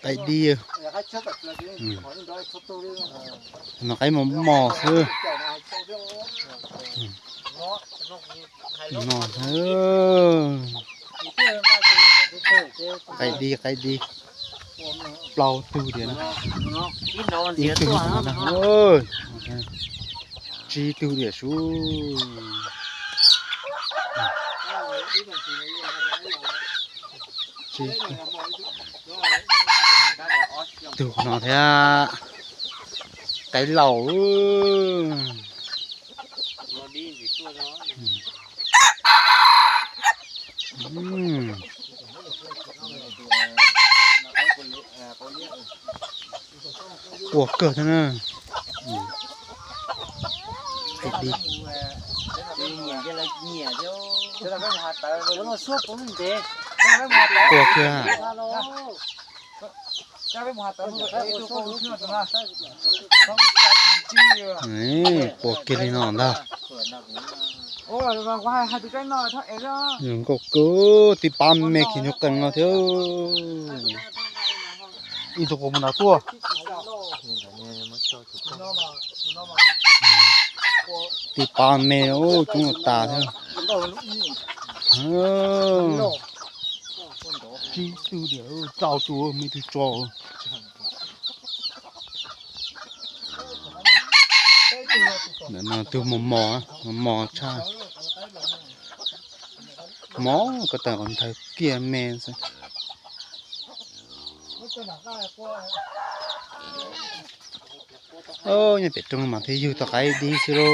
Qaib dib, no qaib mos mos xwb. No, qaib dib, qaib dib. Plaub tug diam na. Ib tug no na. Tsib tug diam sub. Tsib tug. Tug no thiab. Qaib laus. Quaj kawg thiab na. Quaj kiag. Quaj kiag li no ntag. Nkauj kawg, tib pab me khiav nyuag qees no thiab. Ib tug quas mus nrad tuaj. Tib pab me coob tas thiab. Tsib tug diam, rau tus me tug tso. Ntawm no tus mos mos, mos mos tshaj. Mos ko taw qhov nthaw kiag me xwb. Nyob pem roob mas thiaj yug tau qaib dib xwb lauj.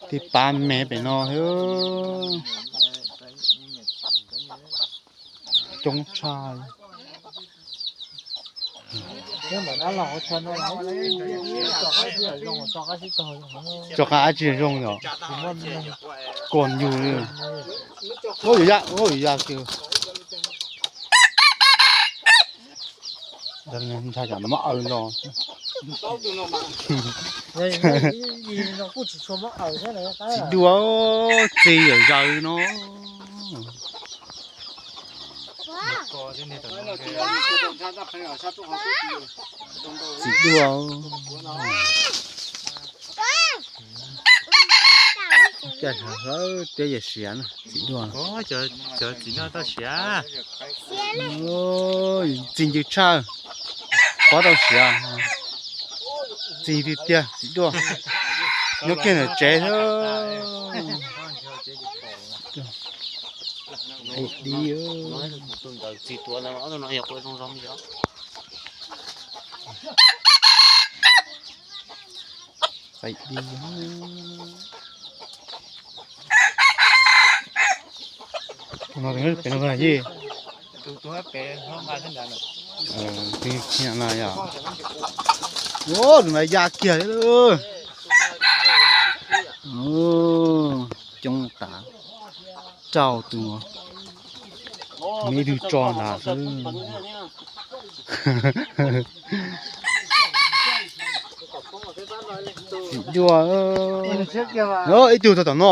Tib pab me pem no thiab. Coob tshaj. Tso qab dab tsi zoo yom? Kos yug li. Ua yam, ua yam kiag. Ntshai tsam mob aws los. Txiv duaj, txiv yawm zaws no. Txiv duaj. Caj hlawv hlawv tiab yawm siav na, txiv duaj. Cov txiv no tau siav. Txi ncw tshaj, pov tau siav. Txi tiag tiag txiv duaj. Nyob kiag ntawm tsev xwb. Di. Qaib dib. Tus no pem no yog. Tus no yog. Tus no ya kiag li. Coob tas. Rau tus no. Me ib tug tso ntag xwb. Txiv duaj. Ib tug tau tom no.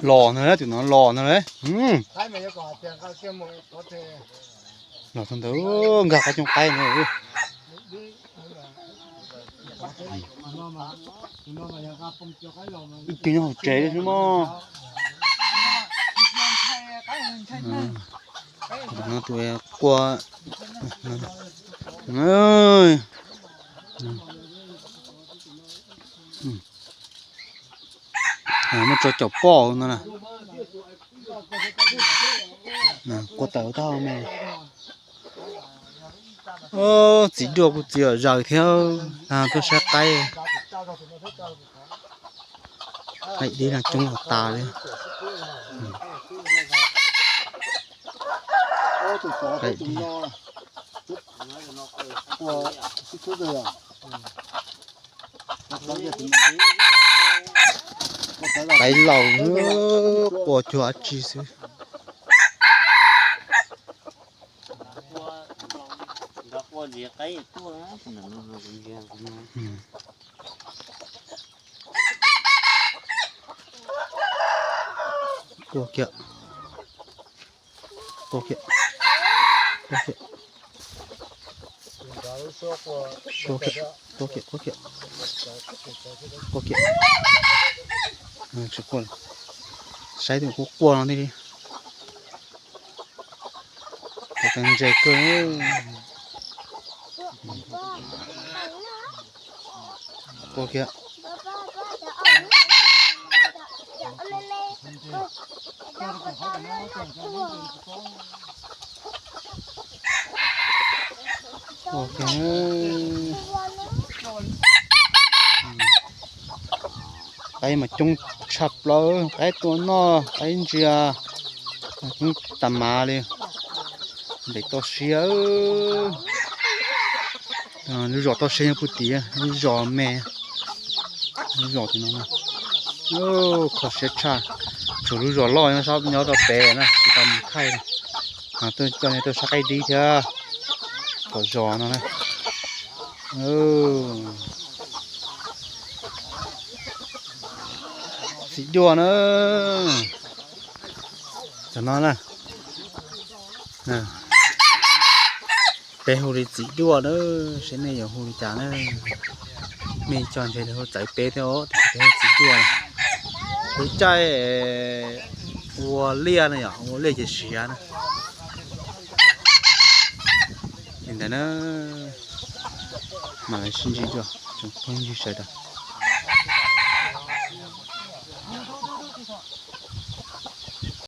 Los no, tus no los no. Los tau ntawd nkag qab cooj qaib no. Ib tug nyob hauv tsev xwb mog. Tus no tus quaj. Muab tso caum poj no na. Quaj tawm tag me. Txiv duaj kuj txiv yawm zaws thiab, tuaj saib qaib. Qaib dib no coob tas li. Qaib dib. Qaib laus, quaj cuag dab tsi xwb. Tua kiag, tua kiag, tua kiag, tua kiag, tua kiag, tua kiag. Tsis quaj, saib tus kuv quaj no thiaj li. Ntse kawg. Tua kiag. Tua kiag. Qaib mas coob tshaj plaws, qaib tua noj, qaib ntsia, coob tas mas li. Ntev toj siab. Lub zos toj siab nyob puag tim, lub zos me, lub zos tim no. Kho siab tshaj, tshuav lub zos loj nyob sab nyob rau pem na, tsis tau mus thaij li. Tuaj coj nej tuaj saib qaib dib thiab, tom zos no na. Txiv duaj na, cov no na. Peb hu li txiv duaj na, seb nej yuav hu li cas na. Mej cov ntshe hu txawv peb thiab os, peb hu txiv duaj. Lub caij ua liaj na yom, ua liaj ces siav na. Li ntawd na, mam li sib ntsib dua tsoom phooj ywg sawv daws.